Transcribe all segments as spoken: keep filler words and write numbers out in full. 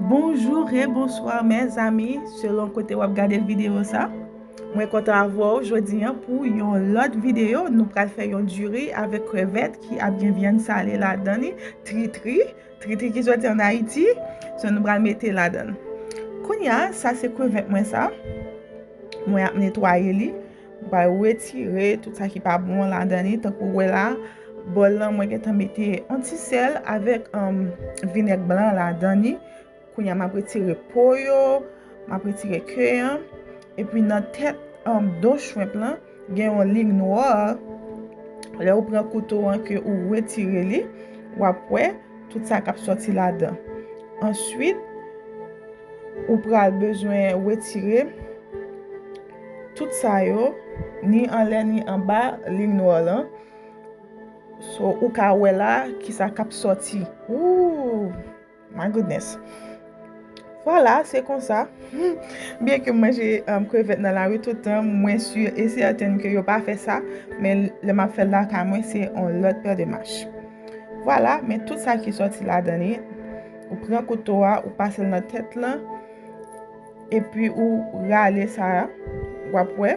Bonjou e bonswa mezanmi, selon kote w ap gade videyo sa. Mwen kontan avè w jodi a pou yon lòt videyo. Nou pral fè yon diri avèk krevèt ki ap gen vyann sale ladan li, tritri, tritri ki soti ann Ayiti. So nou pral mete ladan. Kounye a, sa se krevèt mwen sa. Mwen ap netwaye li. Mwen pral retire tout sa ki pa bon ladan li. Tankou w wè la, bòl lan mwen gentan mete yon ti sèl avèk um, vinèg blan ladan li. Kounye a m ap retire po yo, m ap retire ke an. Epi nan tèt um, do shrimp lan, gen yon liy nwa. Lè ou pran kouto an ke ou retire li, w ap wè tout sa k ap sòti ladan. Answit, ou pral bezwen retire tout sa yo, ni anlè ni anba liy nwa lan. So, ou ka wè la kisa k ap sòti. Ooh, my goodness. Vwala, se konsa. Byen ke m manje um, krevèt nan lari tout tan, mwen si e sèten ke yo pa fè sa, men lè m ap fè l lakay mwen, se yon lòt pè de mach. Vwala, men tout sa ki sòti ladan li, ou pran kouto a, ou pase l nan tèt lan, epi ou rale sa a, w ap wè.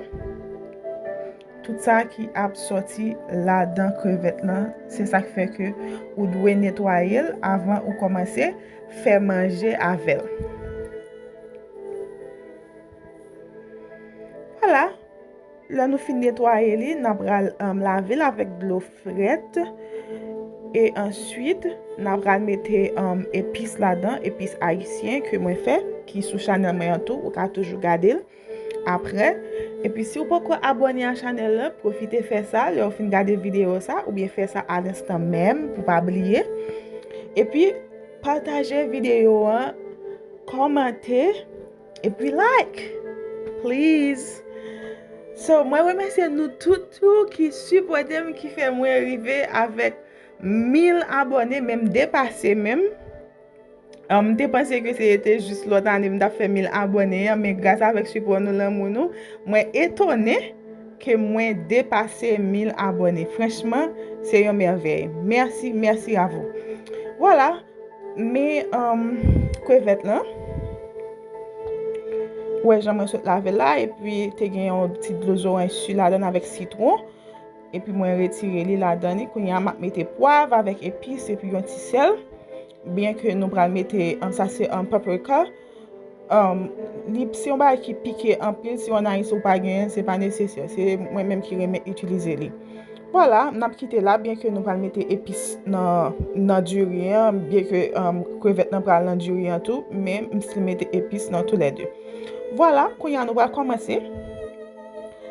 Tout sa ki ap sòti ladan krevèt lan, se sa k fè ke ou dwe netwaye l avan ou kòmanse fè manje avè l. Vwala, lè nou fin netwaye li, n ap pral um, lave l avèk dlo frèt. E answit, n ap pral mete um, epis ladan, epis ayisyen ke mwen fè, ki sou chanèl mwen an tou, ou ka toujou gade l. Apre, epi si w poko abòne a chanèl lan, pwofite fè sa lè w fin gade videyo sa, oubyen fè sa alenstan menm pou pa bliye. Epi, pataje videyo an, kòmante, epi like, please. So, mwen remèsye nou tout tou ki sipòte m, ki fè mwen rive avèk mil abòne, menm depase menm. Um, m te panse ke se te jis lòt ane m t ap fè mil abòne an, men gras avèk sipò nou, lanmou nou, mwen etone ke mwen depase mil abòne. Franchman, se yon mèvèy. Mèsi, mèsi a vou. Vwala, men um, krevèt lan. Ou wè jan mwen sot lave l la, epi te gen yon ti dlo zoranj si ladan avèk sitwon. Epi mwen retire li ladan li. Kounye a m ap mete pwav avèk epis epi yon ti sèl. Byen ke nou pral mete, um, sa se yon paprika. Um, li se yon bagay ki pike anpil. Si w ann Ayiti ou pa genyen, se pa nesesè. Se mwen menm ki renmen itilize li. Vwala, n ap kite la, byen ke nou pral mete epis nan, nan diri an, byen ke um, krevèt nan pral nan diri an tou, men m still mete epis nan toulède. Vwala, kounye a nou pral kòmanse.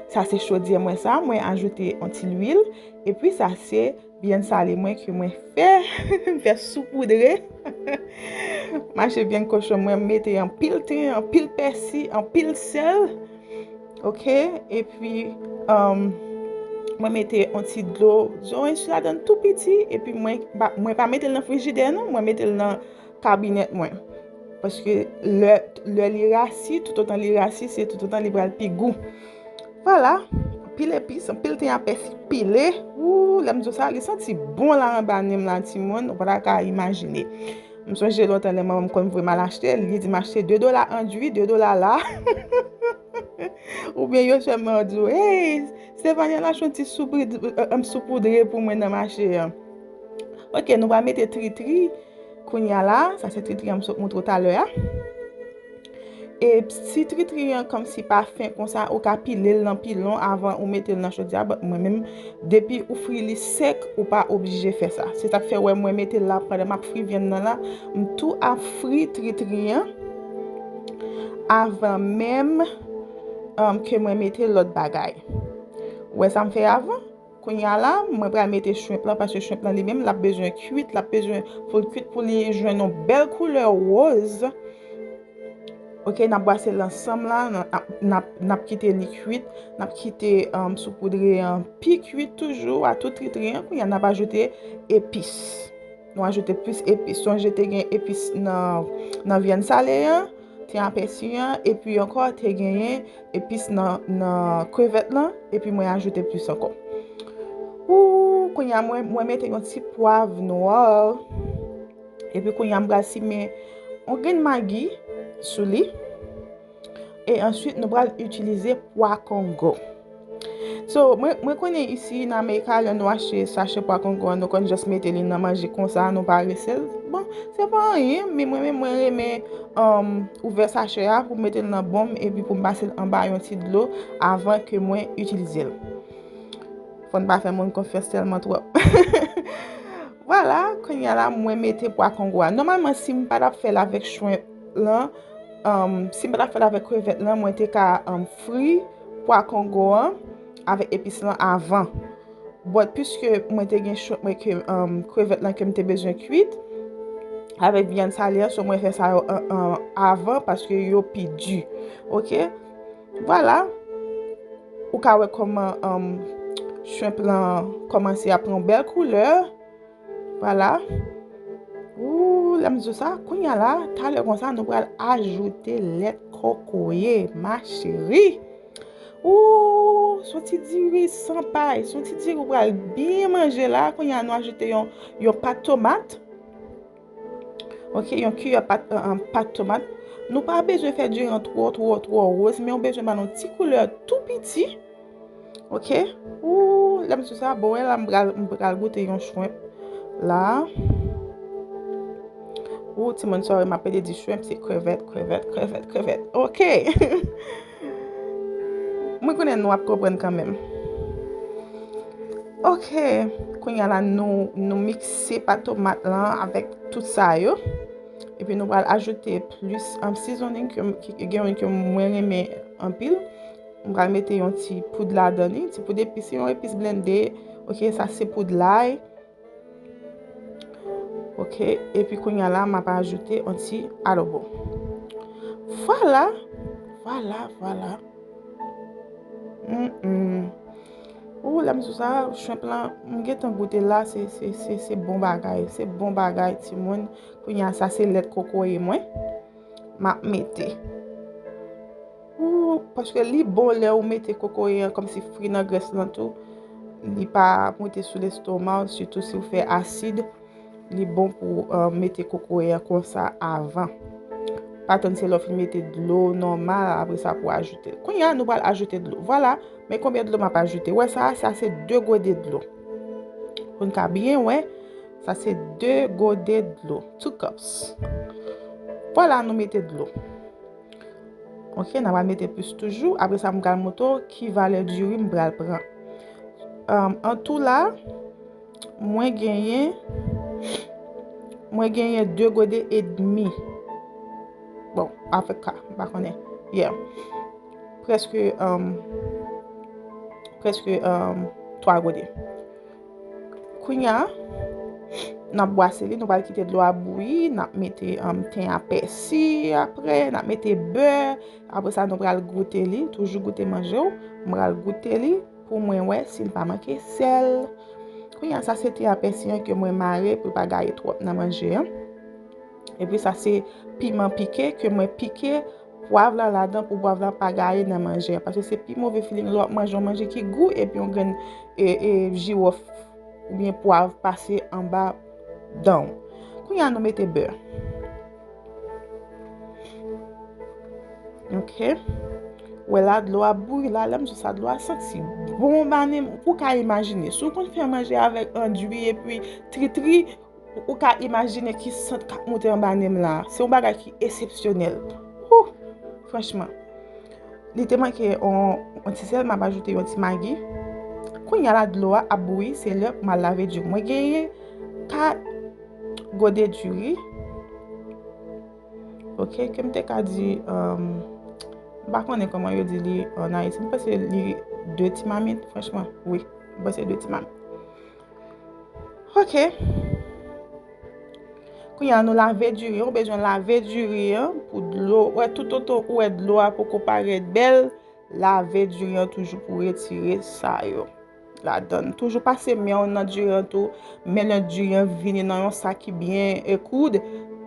Sa se chodyè mwen sa, mwen ajoute yon ti lwil. Epi sa se vyann sale mwen ke mwen fè, m fè soupoudre. Mache vyann kochon mwen, m mete anpil ten, anpil pèsi, anpil sèl. Oke, epi um, mwen mete yon ti dlo zoranj ladan tou piti, epi mwen, mwen pa mete l nan frijidè non, mwen mete l nan kabinèt mwen. Paske lè, lè li rasi, toutotan li rasi, se toutotan li pral pi gou. Vwala, anpil epis, anpil ten a pèsi pile. Ooh, lè m di w sa, li santi bon la anba nen m la, timoun, ou pa ta ka imajine. M sonje lontan lè manman m konn voye m al achte, li di m achte de dola andui, de dola la. Oubyen yo sèlman di w, hey, Stefania, al achte yon ti soupoudre pou mwen nan mache an. Oke, nou pral mete tritri. Kounye a la, sa se tritri an m sot montre w talè a. E si tritri an kòmsi pa fen konsa, ou ka pile l nan pilon avan ou mete l nan chodyè a. But mwen menm, depi ou fri li sèk, ou pa oblije fè sa. Se sa k fè w wè mwen mete l la pandan m ap fri vyann nan la. M tou ap fri tritri an avan menm um, ke mwen mete lòt bagay. Ou wè sa m fè avan? Kounye a la, mwen pral mete shrimp lan, paske shrimp lan li menm, l ap bezwen kuit, l ap bezwen pou l kuit, pou li jwenn yon bèl koulè woz. Oke, n ap bwase l ansanm la, n ap, n ap, n ap kite li kuit, n ap kite um, soupoudre an pi kuit toujou, a tout tritri an. Kounye a, n ap ajoute epis. Nou ajoute plis epis. Sonje te gen epis nan, nan vyann sale an, te apèsi an, epi ankò te genyen epis nan, nan krevèt lan, epi mwen ajoute plis ankò. Ooh, kounye a mwen, mwen mete yon ti pwav nwa. Epi kounye a m pral simen yon grenn magi sou li. E answit, nou pral itilize pwa kongo. So, mwen, mwen konnen isi nan Amerika, lè nou achte sachè pwa kongo an, nou konn just mete li nan manje konsa, nou pa rese l. Bon, se pa anyen, men mwen menm, mwen renmen um, ouvè sachè a pou m mete l nan bon m epi pou m pase l anba yon ti dlo avan ke mwen itilize l. Fò n pa fè moun konfyans tèlman twòp. Vwala, kounye a la, mwen mete pwa kongo a. Nòmalman, si m pa t ap fè l avèk shrimp lan, um, si m pa t ap fè l avèk krevèt lan, mwen te ka um, fri pwa kongo an avèk epis lan avan. But piske mwen te gen shrimp mwen ke um, krevèt lan ke m te bezwen kwit avèk vyann sale an, so mwen fè sa yo an, an, avan paske yo pi di. Oke? Vwala. Ou ka wè kòman um, shrimp lan kòmanse ap pran yon bèl koulè. Vwala. Ooh, lè m di w sa, kounye a la, talè konsa, nou pral ajoute lèt kokoye, ma chérie. Ooh, se yon ti diri san pay, se yon ti diri ou pral byen manje la. Kounye a, nou ajoute yon, yon pat tomat. Oke, yon kiyè pat, uh, uh, pat tomat. Nou pa bezwen fè diri an twò, twò, twò woz, men ou bezwen ba l yon ti koulè tou piti. Oke? Ooh, lè m sou sa, bon, wè la, m pral, m pral goute yon shrimp la. Ooh, timoun, sorry, m ap pede di shrimp, se krevèt, krevèt, krevèt, krevèt. Oke. Mwen konnen nou ap konprann kanmenm. Oke, kounye a la, nou, nou mikse pat tomat lan avèk tout sa yo. Epi nou pral ajoute plis um, seasoning ke, ke, gen youn ke mwen renmen anpil. M pral mete yon ti poud ladan li, ti poud epis, se yon epis blende. Oke, sa se poud lay. Oke, epi kounye a la, m ap ajoute yon ti adobo. Vwala, vwala, vwala. Mm, mm. Ou, lè m sou sa, shrimp lan, m gentan goute la, se, se, se, se bon bagay, se bon bagay, timoun. Kounye a, sa se lèt kokoye mwen. M ap mete. Ooh, paske li bon lè ou mete kokoye an kòmsi fri nan grès lan tou. Li pa ap moute sou lestoma w, sitou si w fè asid. Li bon pou uh, mete kokoye an konsa avan. Pa tann se lè w fin mete dlo nòmal, apre sa pou ajoute l. Kounye a, nou pral ajoute dlo. Vwala, men konbyen dlo m ap ajoute. Wè sa, sa se de gode dlo. Pou n ka byen wè, sa se de gode dlo. Two cups. Vwala, nou mete dlo. Oke, n a pral mete plis toujou. Apre sa, m pral montre w ki valè diri m pral pran. Um, an tou la, mwen genyen, mwen genyen de gode edmi. Bon, avèk ka, m pa konnen. Yeah. Prèske, um, prèske um, twa gode. Kounye a, n ap bwase li, nou pral kite dlo a bouyi, n ap mete um, ten a pèsi apre, n ap mete bè. Apre sa, nou pral goute li, toujou goute manje w. M pral goute li pou mwen wè si l pa manke sèl. Kounye a, sa se ten a pèsi an ke mwen mare pou l pa gaye twòp nan manje an. Epi sa se piman pike ke mwen pike pwav lan ladan pou pwav lan pa gaye nan manje an. Paske se pi move feeling lè w ap manje yon manje ki gou epi yon grenn e, e, jiwòf oubyen pwav pase anba dan w. Kounye a nou mete bè. Oke. Wè la, dlo a bouyi la, lè m di sa, dlo a santi bon ba nen m. Ou ka imajine, si w konn fè manje avèk andui epi tritri, ou ka imajine ki sant k ap monte anba nen m la. Se yon bagay ki eksepsyonèl. Wouh! Franchman. Li te manke yon, yon ti sèl, m ap ajoute yon ti magi. Kounye a la, dlo a ap bouyi, se lè pou m al lave diri. Mwen genyen kat gode diri. Oke, ke m te ka di, um, m pa konnen kòman yo di li ann Ayiti. M panse li de ti mamit, franchman, wi. M panse de ti mamit. Oke. Kounye a, nou lave diri an. Ou bezwen lave diri an pou dlo. Wè, toutotan ou wè dlo a poko parèt bèl, lave diri an toujou pou retire sa yo ladan l. Toujou pase men w nan diri an tou. Men lè diri an vini nan yon sak ki byen e koud,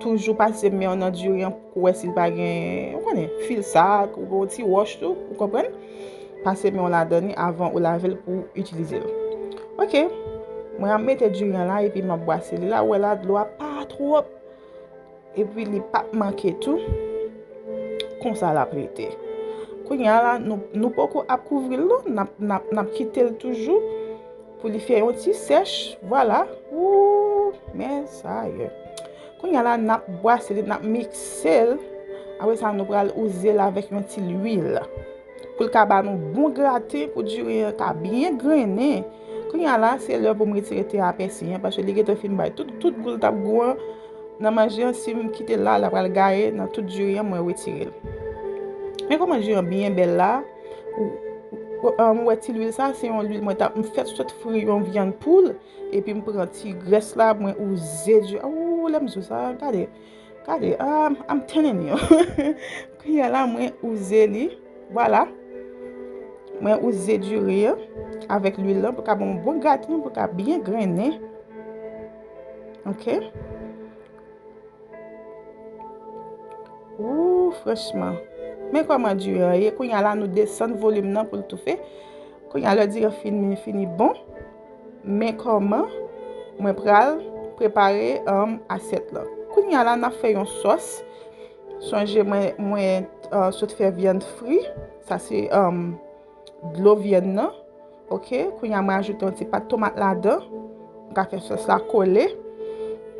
toujou pase men w nan diri an pou wè si l pa gen, ou konnen, fil sak, ou gen yon ti wòch tou, ou konprann? Pase men w ladan li avan ou lave l pou w itilize l. Oke. Mwen ap mete diri an la epi m ap bwase li la. Ou wè la, dlo a pa twòp. Epi li p ap manke tou. Konsa l ap rete. Kounye a la, nou, nou poko ap kouvri l non, n ap, n ap, n ap kite l toujou pou li fè yon ti sèch. Vwala. Ooh, men sa ye. Kounye a la, n ap bwase li, n ap mikse l. Apre sa, nou pral wouze l avèk yon ti lwil. Pou l ka ba nou bon graten, pou diri an ka byen grennen. Kounye a la, se lè pou m retire te a pèsi an, paske li gentan fin bay tout, tout gou l t ap gou an nan manje an. Si m kite l la, l ap pral gaye nan tout diri an, mwen retire l. Men kòman diri an byen bèl la. Ou, ou, ou, ou wè ti lwil sa, se yon lwil mwen t ap, m fèk sot fri yon vyann poul, epi m pran ti grès la, mwen wouze diri. Ooh, lè m di w sa, gade. Gade, um, I'm telling you. Kounye a la, mwen wouze li. Vwala. Mwen wouze diri an avèk lwil lan pou ka ban m bon graten, pou ka byen grennen. Ok. Ooh, franchman. Men kòman diri an ye. Kounye a la, nou desann volim nan pou l toufe. Kounye a, lè diri an fini, fini bon. Men kòman mwen pral prepare, um, asyèt lan. Kounye a la, n ap fè yon sòs. Sonje mwen, mwen, uh, sot fè vyann fri. Sa se, um, dlo vyann nan. Ok, kounye a mwen ajoute yon ti pat tomat ladan. Mwen ka fè sòs la kole.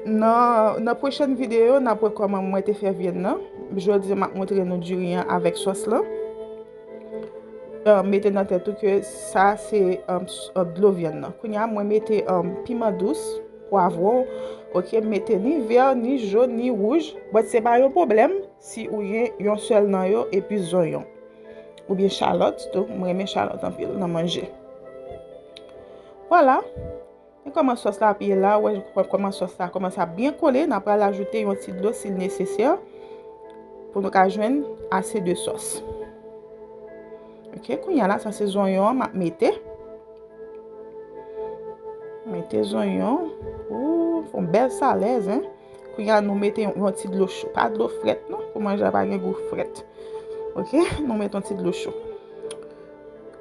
Nan, nan pwochèn videyo, n ap wè kòman mwen te fè vyann nan. Jodi a, m ap montre nou diri an avèk sòs lan. Uh, mete nan tèt ou ke sa se, um, s-, uh, dlo vyann nan. Kounye a, mwen mete, um, piman dous, pwavwon, ok, m mete ni vè, ni jòn, ni wouj. But se pa yon pwoblèm si ou gen yon sèl nan yo epi zonyon. Oubyen chalòt tou, mwen renmen chalòt anpil nan manje. Vwala. Men kòman sòs la ap ye la, ou wè kòman sòs la kòmanse ap byen kole, n ap pral ajoute yon ti dlo si l nesesè pou nou ka jwenn ase de sòs. Ok, kounye a la, sa se zonyon an m ap mete. Mete zonyon. Ooh, fè yon bèl salèz, en. Kounye a, nou mete yon, yon ti dlo cho. Pa dlo frèt, non, pou manje a pa gen gou frèt. Ok, nou mete yon ti dlo cho.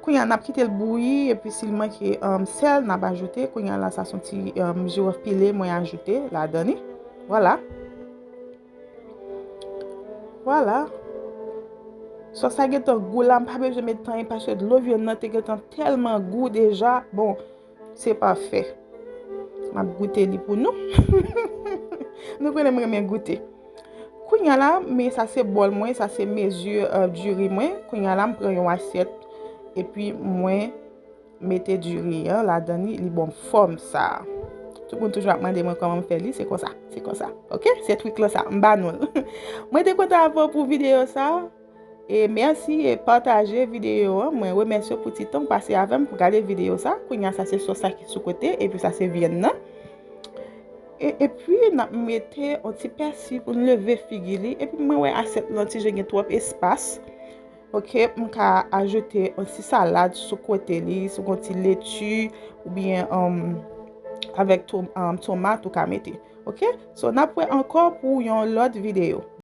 Kounye a, n ap kite l bouyi, epi si l manke, um, sèl, n ap ajoute. Kounye a la, sa se yon ti, um, jiwòf pile mwen ajoute ladan li. Vwala. Vwala. Sòs la gentan gou la, m pa bezwen met anyen paske dlo vyann nan te gentan tèlman gou deja. Bon, se pafè. M ap goute li pou nou. Nou konnen m renmen goute. Kounye a la, men sa se bòl mwen, sa se mezi, euh, diri mwen. Kounye a la, m pran yon asyèt, epi mwen mete diri an ladan li, li ban m fòm sa. Tout moun toujou ap mande mwen kòman m fè li, se konsa, se konsa. Ok? Se trik lan sa, m ba nou l. Mwen te kontan avè w pou videyo sa. E mèsi e pataje videyo an. Mwen remèsye w pou ti tan w pase avè m pou gade videyo sa. Kounye a sa se sòs la ki sou kote, epi sa se vyann nan. E, epi n ap mete yon ti pèsi pou n leve figi li. Epi mwen wè asyèt lan ti jan gen twòp espas. Ok, m ka ajoute yon ti salad sou kote li, si w gen yon ti leti oubyen, um, avèk tom-, um, tomat ou ka mete. Ok? So, n ap wè ankò pou yon lòt videyo.